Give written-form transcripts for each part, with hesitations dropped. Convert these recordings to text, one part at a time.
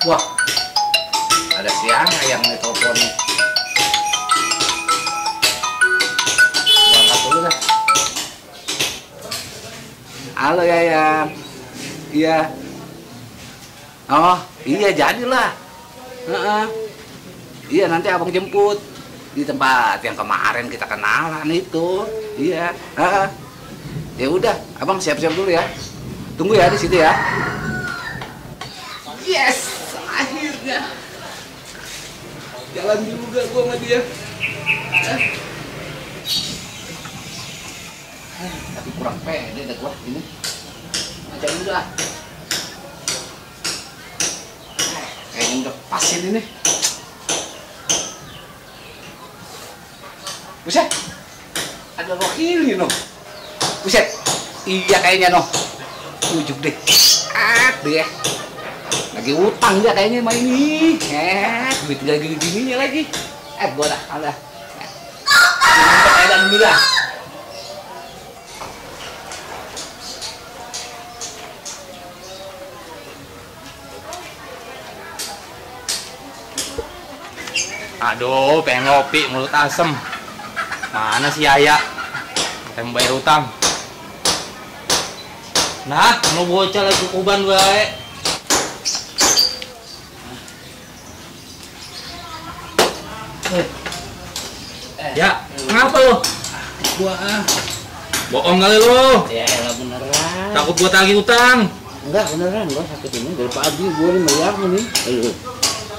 Wah, ada si Angga yang nih telepon nih. Gua angkat dulu dah. Halo Yayang. Iya. Oh, iya jadilah. Iya nanti abang jemput di tempat yang kemarin kita kenalan itu. Iya. Ya udah, abang siap-siap dulu ya. Tunggu ya di situ ya. Yes, akhirnya jalan juga gua sama dia. Tapi kurang pede deh gua ini. Macam udah. Kayaknya udah pas ini. Buset, ada Rohili noh. Buset, iya kayaknya noh. Ujuk deh. Deh. Lagi utang dia kayaknya main ini. Duit lagi gininya lagi. Gua dah, ada. Minta dulu dah. Aduh, pengen ngopi, mulut asem. Mana si Yaya? Pengen bayar utang. Nah, mau bocah lagi kuban bae. Ya, kenapa lo? Gua Bohong kali lo. ya elah beneran. Takut gua tagih utang. Enggak beneran, gua sakit ini dari pagi gua nih melihat nih.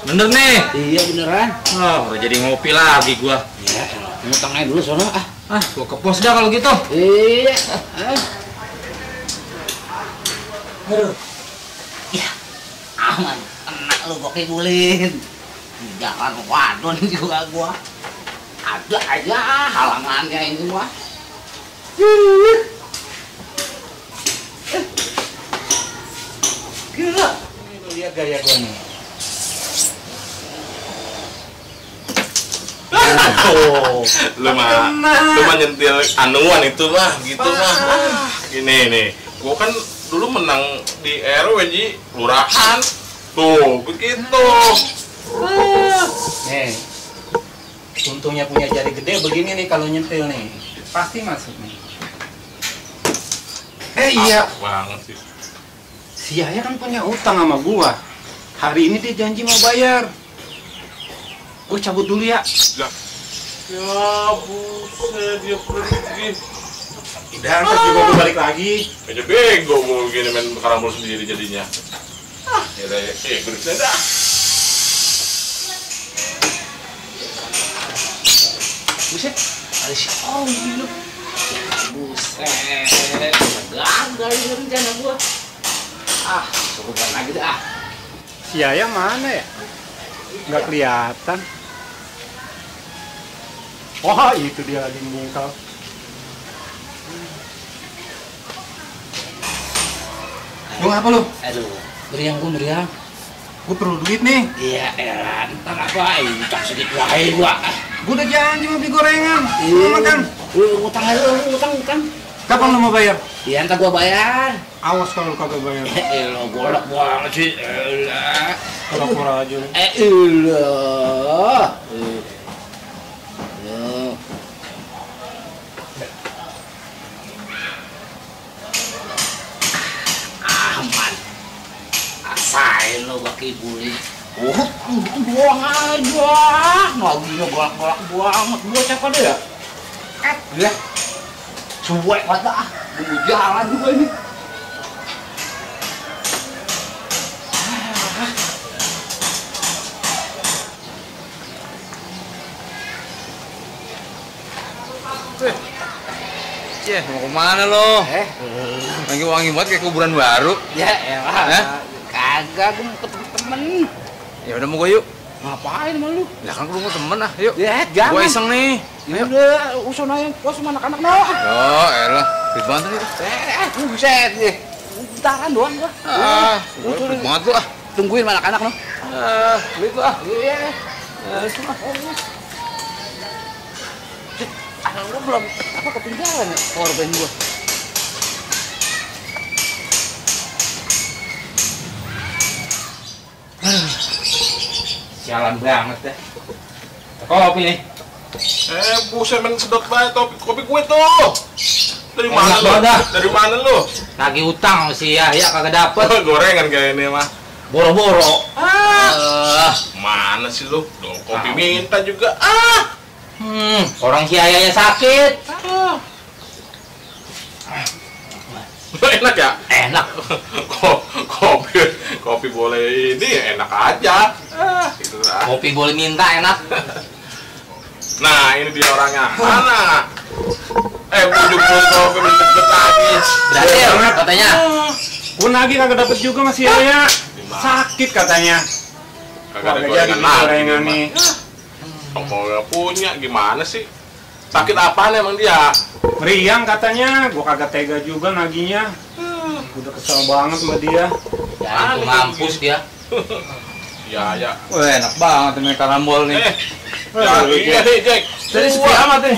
Bener nih? Iya beneran. Oh, jadi ngopi lagi gua. Ya, ngutang aja dulu sono Gua ke pos dah kalau gitu. Iya. Aduh. Ya, aman. Enak lu gua kibulin. Jangan wadon juga gua. Ada aja halangannya ini mah. Gila. Ini lihat gaya gua nih. Lu mah nyentil anuan itu mah gitu mah. Gini nih, gua kan dulu menang di RW Ji, lurahan. Tuh, begitu. Nih, untungnya punya jari gede begini nih kalau nyentil nih, pasti masuk nih. Iya, Banget sih. si Yaya kan punya utang sama gua. Hari ini dia janji mau bayar. Gua cabut dulu ya. Ya buset, dia pergi. Udah, ntar juga gua balik lagi. Aja bego gua begini main karambol sendiri jadinya. Ya udah ya, berikutnya dah. Buset, ada si Owi lu. Buset, gagal ini rencana gua. Coba lagi dah. Si Yaya mana ya? Nggak kelihatan. Wah, itu dia lagi mungkal. Lu ngapa lu? Aduh, meriang. Gua perlu duit nih. Iya, elah, entar apa? Utang sedikit wae gua. Gua udah janji mau beli gorengan. Iya. Mau makan. Utang aja lu, utang. Kapan lu mau bayar? Iya, entar gua bayar. Awas kalau kagak bayar. Elah, golok banget sih. Elah. Pura-pura aja lu. Elah. Aman. Asain lo gak kibulin. Buang aja. Naginya golak-golak banget. Buat siapa deh ya? Ya. Cuek banget ah. Mau jalan juga ini. Mau kemana lo? Lagi wangi banget kayak kuburan baru. Ya elah. Kagak, gue mau ketemu temen. Ya udah mau gue yuk. Ngapain sama lu? Ya kan gue mau temen yuk. Ya jangan. Gue iseng nih. Ya udah, usah nanya gua sama anak-anak doang. Oh, elah. Ribet banget nih. Buset deh. Bentaran doang gua. Ribet banget lu Tungguin sama anak-anak no. Ribet lu Iya. Ada lu belum apa ketinggalan ya powerbank gua. Sialan banget deh. Kopi nih. Buset men sedot banget kopi gue tuh. Dari mana Enak lu? banget dah. Dari mana lu? Lagi utang si Yahya kagak dapet. Gorengan kayak ini mah. Boro-boro. Mana sih lu? Dong kopi Tahu. minta juga. Orang si Yahya sakit. Enak ya? Enak. Kopi boleh ini enak aja. Gitu lah. Kopi boleh minta enak. Nah, ini dia orangnya. Mana? Bujuk kopi minta lagi. Berhasil katanya. Pun lagi kagak dapet juga masih Yaya. Sakit katanya. Kagak ada Kagak jadi gorengan gorengan lagi. nih. Kalau nggak punya gimana sih? Sakit apaan emang dia? Meriang katanya, gua kagak tega juga naginya. Udah kesel banget sama dia. Ya itu mampus dia. Ya. Wah, enak banget ini karambol nih. Iya nih, Jack. Jadi sepi amat nih.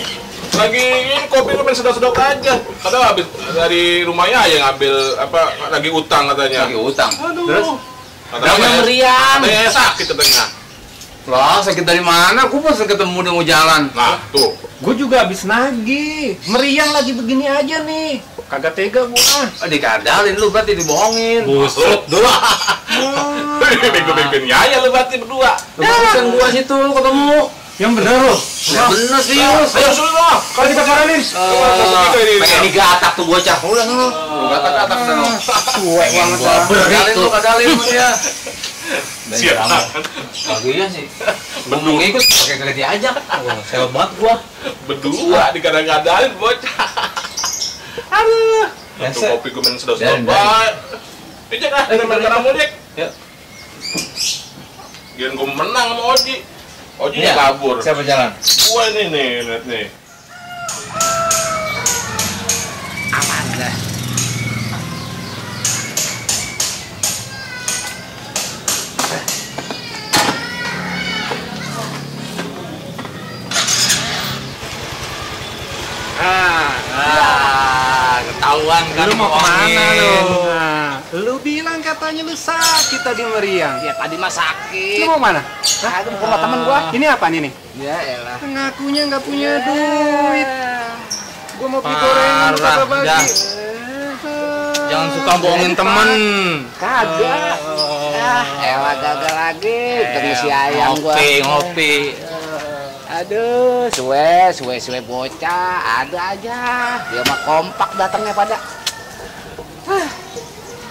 Lagi ini kopi lu main sedot-sedot aja. Kadang habis dari rumahnya aja ngambil lagi utang katanya. Lagi utang. Aduh. Terus? Katanya meriang. Katanya sakit katanya. Lah, sakit dari mana? Aku pas ketemu dia mau jalan. Nah, tuh. Gua juga habis nagih. Meriang lagi begini aja nih. Kagak tega gua. Dikadalin lu berarti dibohongin. Busuk dulu. Bego-begoin ya lu berarti berdua. Bagusan gua situ ketemu. Yang bener loh. Ya bener serius. Ayo suruh lah. Kalau kita paranin. Pengen digatak tuh bocah. Udah lu. Lu gatak-gatak dah lu. Cuek banget Gua lah. Kadalin lu, kadalin sama dia. Siap. Bagian sih. Ngomong ikut pakai kagak diajak. Sewot banget gua. Berdua digadang-gadangin bocah. Aduh. Tuh kopi gue main sedot-sedot Dari. baik. Jack ah, kita main karambol Jack. Yuk. Giliran gue menang sama Oji. Oji Iya. kabur. Siapa jalan? Gua nih, lihat nih. Aman dah. Ketahuan kan. Lu mau kemana bohongin. lu? Nah, lu bilang katanya lu sakit tadi meriang. Ya tadi mah Lu sakit. mau mana? Nah, itu rumah temen gua. Ini apa nih? Ya elah. Ngakunya nggak punya duit. Gua mau beli gorengan lu Parah, kagak bagi. dah. Jangan suka bohongin temen. Kagak. Elah gagal lagi. Ketemu si ayam gua. Ngopi. Aduh, suwe bocah, ada aja. Dia mah kompak datangnya pada.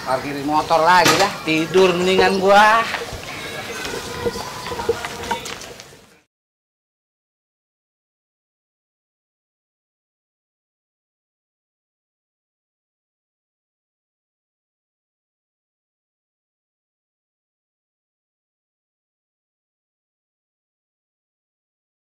Parkirin motor lagi dah, tidur mendingan gua.